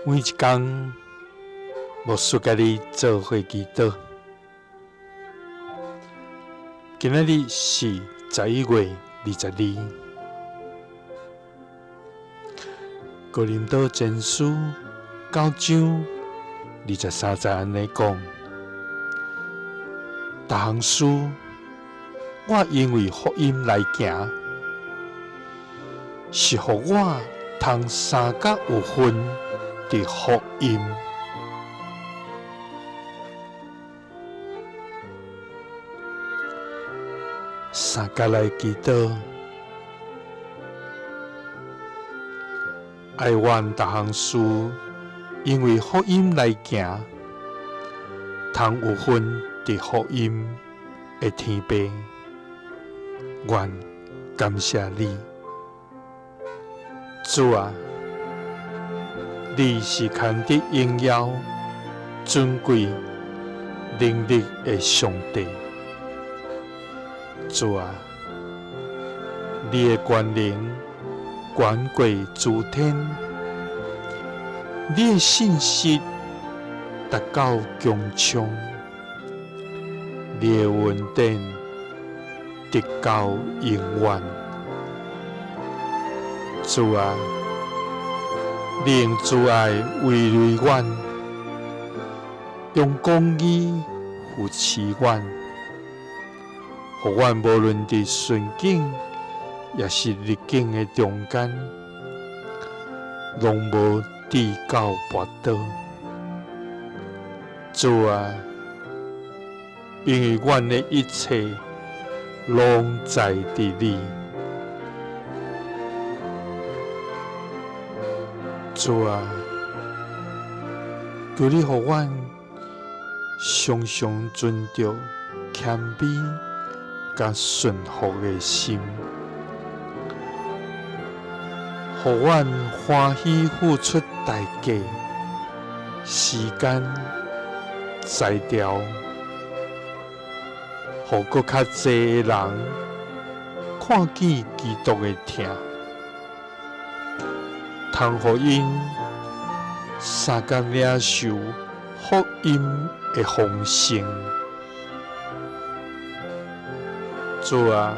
每一工，牧師佮你做伙祈禱。今仔日是11月22。哥林多前書9章23節按呢講：逐項事，我因為福音來行，是予我通相佮有份佇福音。相佮來祈禱，哀願逐項事，因為福音來行，通有份佇福音的天父，願感謝你，主啊，你是堪得榮耀、尊貴、能力的上帝。主啊，你的權能懸過諸天，你的信實達到穹蒼，你的恩典直到永遠。主啊，你用慈愛圍圍阮，用公義扶持阮，予阮無論佇順境抑是逆境的中間，攏無跌到跋倒。主啊，因為阮的一切攏在佇你。主啊，求你予阮常常存著謙卑佮順服的心，予阮歡喜付出代價、時間、才調，予閣較濟的人看見基督的疼，通予𪜶相佮領受福音的豐盛。主啊，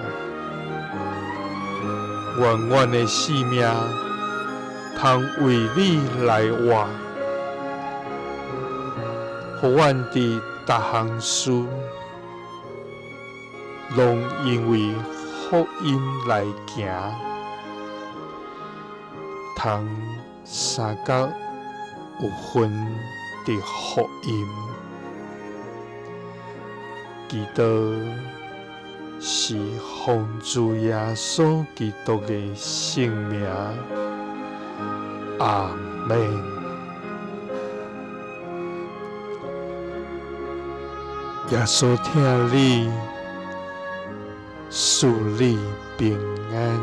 願阮的性命通為你來活，予阮佇逐項事攏因為福音來行，通相佮有份佇福音。祈禱是奉主耶穌基督的聖名，阿們。耶穌疼你，賜你平安。